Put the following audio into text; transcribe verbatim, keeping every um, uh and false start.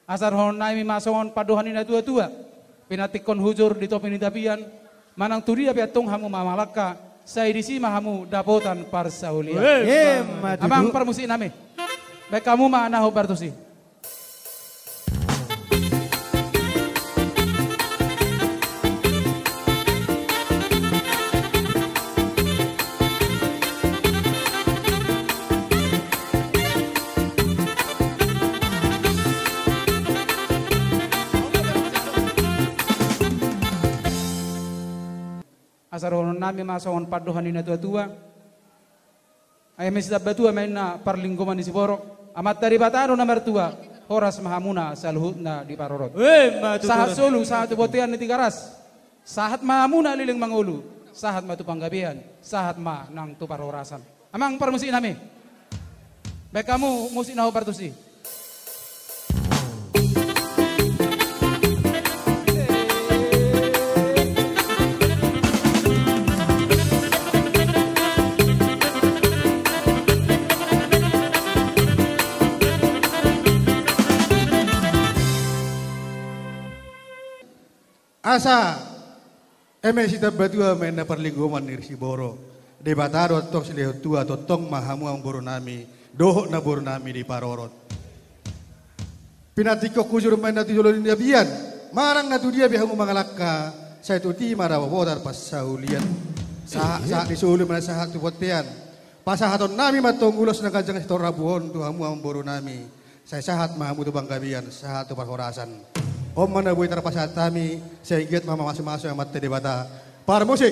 Asa dohonon nami ma songon pandohan ni na tua-tua: Pinantikkon hujur di topi ni tapian, manang tu dia pe antong hamu mangalangka, sai disi ma hamu dapotan parsaulian. Emma tutu. Amang parmusik nami, baen hamu ma na hombar tusi. Asa dohonon nami ma songon pandohan ni na tua-tua: Eme sitambatua ma inna parlinggoman ni siborok, Amanta Debata do na martua, horas ma hamuna saluhutna diparorot. Emma tutu. Sahat solu, sahat tu bontean ni Tigaras. Sahat ma hamuna leleng mangolu, sahat ma tu panggabean, sahat ma nang tu parhorasan. Amang parmusik nami, baen hamu musik na hombar tusi. Asa eme sitambatua ma inna parlinggoman ni siborok, Debata do antong silehon tua, tongtong ma hamu amangboru nami dohot namboru nami diparorot. Pinantikkon hujur ma inna tu jolo ni tapian, manang na tu dia pe hamu mangalangka, sai tutu ma dapotan parsaulian. Sahat, sahat ni solu ma na sahat tu bontean. Pasahaton nami ma antong ulos na ganjang sitorop on tu hamu amangboru nami. Sai sahat ma hamu tu panggabean, sahat tu parhorasan. On ma na boi tarpasahat hami, sai giot ma mamasumasu Amanta Debata. Parmusik.